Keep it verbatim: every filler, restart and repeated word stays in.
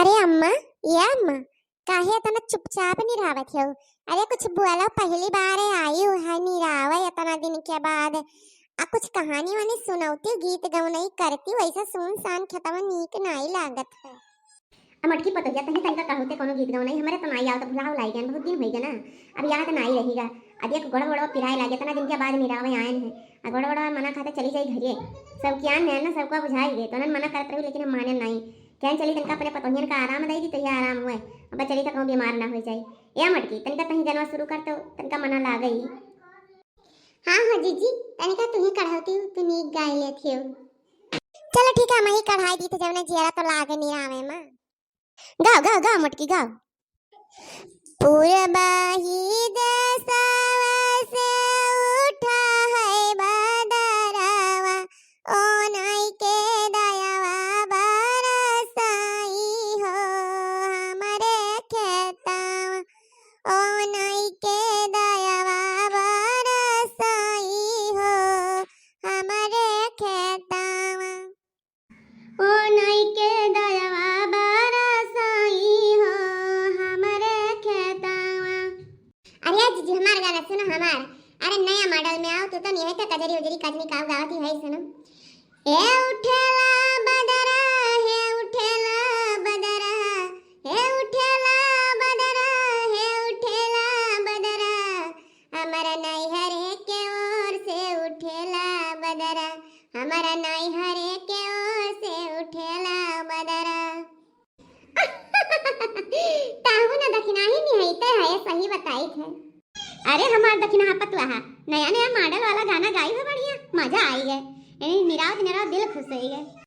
अरे अम्मा, ए अम्मा, काहे एतना चुपचाप निरावत हो? अरे कुछ बोलो, पहली बार आई हू है निरावे एतना दिन के बाद। आ कुछ कहानी वानी सुनौती, गीत गवनई करती, वैसे सुनसान खेतवा नीक नाई लागत है। आ मोटकी पतोहिया, तहीं तनिका कहौते कौनो गीत गवनई, हमरे तो नाई आवत, भुलाव लाई गए, बहुत दिन होई गए ना, अब याद नाई रहीगा। अब एक गोड़ वोड़वा पिराए लागे, एतना दिन के बाद निरावे आयन है, आ गोड़ वोड़वा मना खाते चली जाई घरे। सब कियान है ना, सबका बुझाई गए, तो उन्हन मना करत रही लेकिन हम माने नाई। कहन चली तनका अपने पतोहियन का आराम दई दी, तो यह आराम हुए। अब चली तो कहूँ बीमार ना हो जाई। ए मटकी, तनिका तहीं गनवा शुरू कर तो, तनिका मना लागई। हाँ, हाँ, जीजी, तनिका तू ही कढ़ौती हूँ, तू नीक गाई लेती हूँ। चलो ठीक है, हम ही कढ़ाई दी तो जवने जियरा तो लागे निरावे माँ। गाओ, गाओ, गाओ मटकी, गाओ। पूरबही देसवा से उठा है बदरवा, ओ नाई के दयवा बरसाई हो हमरे खेतवा, ओ नाई के दयवा बरसाई हो हमरे खेतवा। ओ नाई के दयवा बरसाई हो हमरे खेतवा। अरे जीजी, हमार गाना सुनो, हमार। अरे नया मॉडल में आओ, तू तो नहीं है तो कजरी उजरी कजरी काऊ गावत ही है, सुनो। हे उठेला बदरा, हे उठेला बदरा, हे उठेला बदरा, हे उठेला बदरा, हमर नैहरे के ओर से उठेला बदरा, हमर नैहरे के ओर से उठेला बदरा। ताहू ना दखिनाही निहैते है, सही बताई थे। अरे हमार दखिनाहा पतुआहा, नया नया मॉडल वाला गाना गाई हो, बढ़िया मजा आई गए। यानी निरावत निरावत दिल खुश हो गए।